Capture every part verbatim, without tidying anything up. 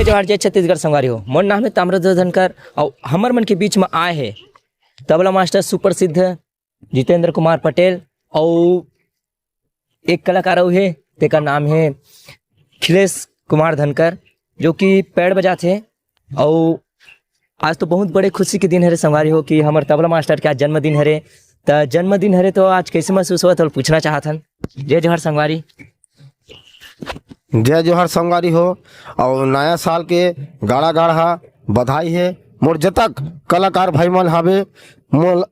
जोहार, जय छत्तीसगढ़ संगवारी हो। मोर नाम है ताम्रध्वज धनकर, और हमर मन के बीच में आए है तबला मास्टर सुप्रसिद्ध जितेंद्र कुमार पटेल, और एक कलाकार अउ हे, तेकर नाम है खिलेश कुमार धनकर, जो कि पैड बजाथे। और आज तो बहुत बड़े खुशी के दिन हरे संगवारी हो, कि हमर तबला मास्टर के आज जन्मदिन हरे। त जन्मदिन हरे, तो आज कैसे महसूस होवत हे, पूछना चाहत हन। जय जोहार संगवारी। जय जोहार संगवारी हो। और नया साल के गाड़ा गाड़ा बधाई है। मोर जतक कलाकार भाई मन हवे, मोर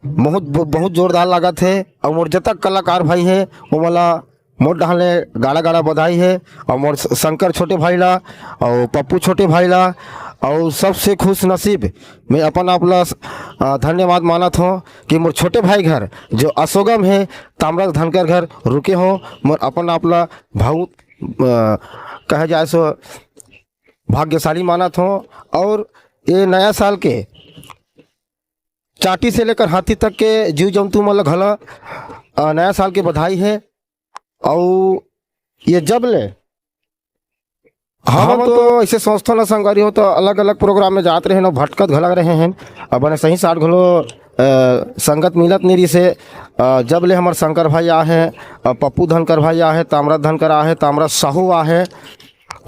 बहुत, बहुत जोरदार लागत है। और मोर जतक कलाकार भाई है, वो मला मोर डहान ले गाड़ा गाड़ा बधाई है। और मोर शंकर छोटे भाई ला, और पप्पू छोटे भाई ला, और सबसे खुश नसीब मैं अपन आप ला, अ, धन्यवाद मानत हों कि मोर छोटे भाई घर जो असोगम है, ताम्रध्वज धनकर घर रुके हों। मोर अपन आप ला बहुत, अ, कहे जाए सो भाग्यशाली मानत हों। और ये नया साल के चाटी से लेकर हाथी तक के जीव जंतु मन ल घला, अ, नया साल के बधाई है। अउ ये जब ले हमन तो ऐसे संस्था ल संगवारी हो, तो अलग-अलग प्रोग्राम में जात रहे न, भटकत घलक रहे हैं। अब बने सही साठ घलो, अ, संगत मिलत नहीं रहिसे। अ, जब ले हमर शंकर भाई आ हैं, अ, पप्पू धनकर भाई आ हैं, ताम्रध्वज धनकर आ हैं, ताम्रध्वज साहू आ हैं,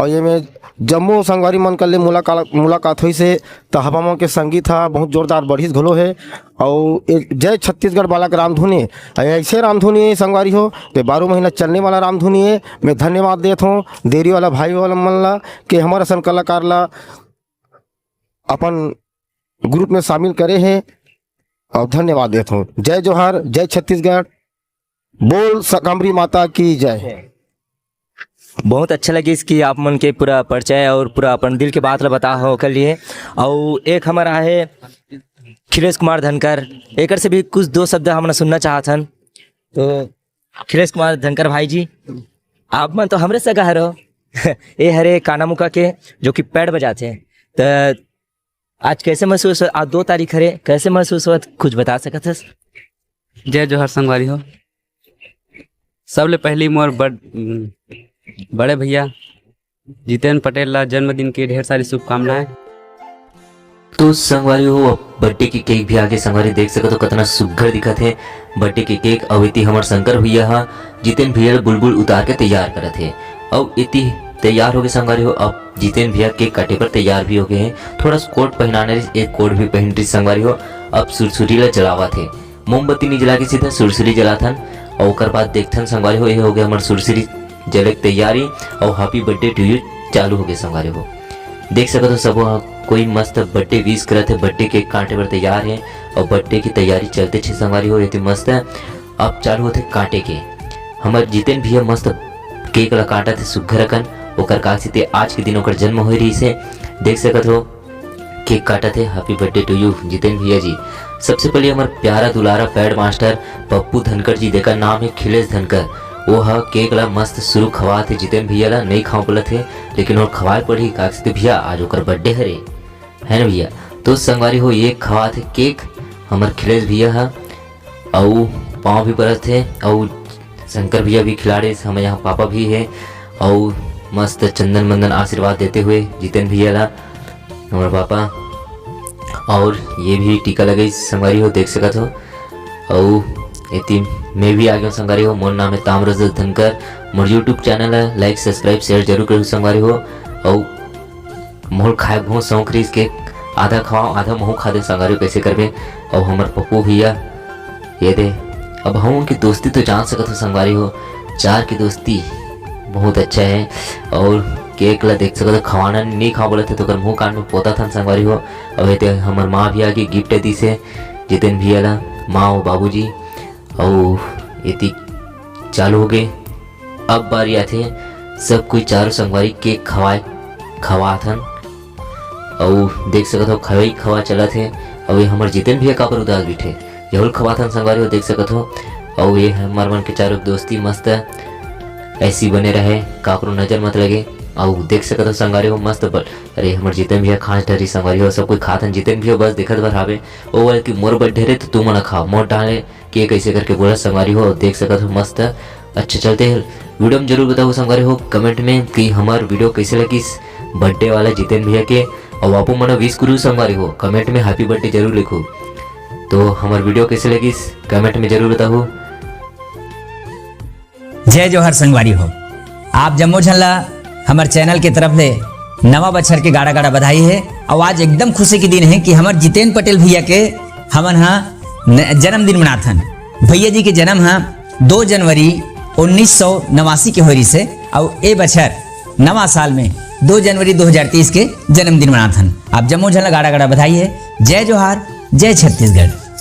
और ये में जम्मो संगवारी मन कर ले मुलाकात, मुलाकात होइसे, त हवा मन के संगीत ह बहुत जोरदार बढ़िस घलो हे। अउ ए जय छत्तीसगढ़ बालक रामधुनी, अ, ऐसे रामधुनी संगवारी हो, ते बारह महीना चलने वाला रामधुनी हे। मैं धन्यवाद देत हों देरी वाला भाई वाला मन ला, के हमर असन कलाकार ला अपन ग्रुप में शामिल करे हे, अउ धन्यवाद देत हों। जय जोहार, जय छत्तीसगढ़, बोल सकम्बरी माता की जय। बहुत अच्छा लगिस कि आप मन के पूरा परिचय और पूरा अपन दिल के बात ला बता हो ओकर लिए। अउ एक हमर आहे खिलेश कुमार धनकर, एकर से भी कुछ दो शब्द हमन सुनना चाहत हन। तो खिलेश कुमार धनकर भाई जी, आप मन तो हमरे सगा हरो। ए हरे कानामुका के, जो कि पैड बजाथे। त आज कैसे महसूस हो, आज दो तारीख हरे, कैसे महसूस होवत, कुछ बता सकत हस? जय जोहार संगवारी हो। सबले पहली मोर बड़-, बड़े भैया जितेंद्र पटेल ला जन्मदिन की ढेर सारी शुभकामनाएं। तो संगवारी हो, अब बर्थडे के केक भी आगे संगवारी देख सकत हो, कितना सुग्घर दिखत हे बर्थडे के केक। अउ एती हमर शंकर भैया हा जितेंद्र भैया ला बुलबुल उतार के तैयार करत हे। अउ एती तैयार होगे संगवारी हो, अब जितेंद्र भैया केक काटे बर तैयार भी होगे हे। थोड़ा सा कोट पहनाने रहिस, एक कोट भी पहन रहिस संगवारी हो। अब सुरसुरी ला जलावत हे, मोमबत्ती नी जला के सीधा सुरसुरी जलाथन। अउ ओकर बाद देखथन संगवारी हो, ये होगे हमर सुरसुरी जले के तैयारी। अउ Happy Birthday to you चालू होगे संगवारी हो। देख सकत हो सबो ह कोई मस्त बर्थडे विश करत हे, बर्थडे केक काटे बर तैयार हे अउ बर्थडे की तैयारी चलते छे संगवारी हो। एती मस्त अब चालू होथे काटे के। हमर जितेन भैया मस्त केक ला काटत हे सुग्घर अकन। ओकर का सीते आज के दिन ओकर जन्म होए रहिस हे। देख सकत हो केक काटत हे। Happy birthday to you Jiten भैया जी। सबसे पहले हमर प्यारा दुलारा पैड मास्टर पप्पू धनकर जी, जेकर नाम हे खिलेश धनकर, वो ह केक ला मस्त सुरू खवात हे जितेन भैया ला। नहीं खाओ बोलत हे, लेकिन वो खवाए पड़ही, का सीते भैया आज ओकर बर्थडे हरे, है ना भैया? तो संगवारी हो, ये खवात हे केक हमर खिलेश भैया ह, अउ पाँव भी परत हे, अउ शंकर भैया भी खिलाड़े, हमर यहाँ पापा भी हे, अउ मस्त चंदन मंदन आशीर्वाद देते हुए जितेन भैया ला, हमर पापा। और ये भी टीका लगे संगवारी हो, देख सकत हो। अउ एती मैं भी आ गया संगवारी हो। मोर नाम है ताम्रध्वज धनकर। मोर YouTube चैनल है, like, subscribe, share जरूर करो संगवारी हो। अउ मोर खाए बहुत शौक रहिस केक, आधा खवाओ, आधा महू खा दे संगवारी हो, कैसे करबे? अउ हमर पप्पू भैया, ये दे। अब हम उनकी दोस्ती तो जान सकत हो संगवारी हो, चार की दोस्ती बहुत अच्छा है। और केक ला देख सकत हो, खवाना नहीं खा बोलत हे तो ओकर मुंह कान में पोता थन संगवारी हो। अब ये दे हमर माँ भी आगे गिफ्ट दिस हे जितेन भैया ला, माँ अउ बाबूजी। अउ एती चालू हो गए। अब बारी आथे सब कोई चारों संगवारी केक खवाए, खवाथन। अउ देख सकत हो खवाई खवा चलत हे। अउ ये हमर जितेन भैया काबर उदास बैठे, यहुल खवाथन संगवारी हो, देख सकत हो। अउ ये हमर मन के चारों दोस्ती मस्त ऐसी बने रहे, काकरो नजर मत लगे। अउ देख सकत हो संगवारी हो मस्त ब-, अरे हमर जितेन भैया खास डरी संगवारी हो, सब कोई खाथन, जितेन भैया बस देखत बर हावे। ओ बोले कि मोर बर्थडे रे तो तुमन खाओ, मोर डाले के कैसे करके बोला संगवारी हो, देख सकत हो मस्त। अच्छा चलते हैं वीडियो में, जरूर बताओ संगवारी हो कमेंट में कि हमार वीडियो कैसे लगिस। बर्थडे वाला जितेन भैया के। अउ आपो मन विश करू संगवारी हो, कमेंट में हैप्पी बर्थडे जरूर लिखू। तो हमर वीडियो कैसे लगिस, कमेंट में जरूर बताहू। जय जोहार संगवारी हो, आप जम्मो झन ला हमर चैनल के तरफ ले नवा बछर के गाड़ा गाड़ा बधाई है। अउ आज एकदम खुशी के दिन है कि हमर जितेन पटेल भैया के हमन हा न-, जन्मदिन मनाथन। भैया जी के जन्म हा दो जनवरी उन्नीस सौ नवासी के होय रिहिस हे, अउ ए बछर नवा साल में दो जनवरी दो हज़ार तेईस के जन्मदिन मनाथन। आप जम्मो झन ला गाड़ा गाड़ा बधाई है। जय जोहार, जय छत्तीसगढ़।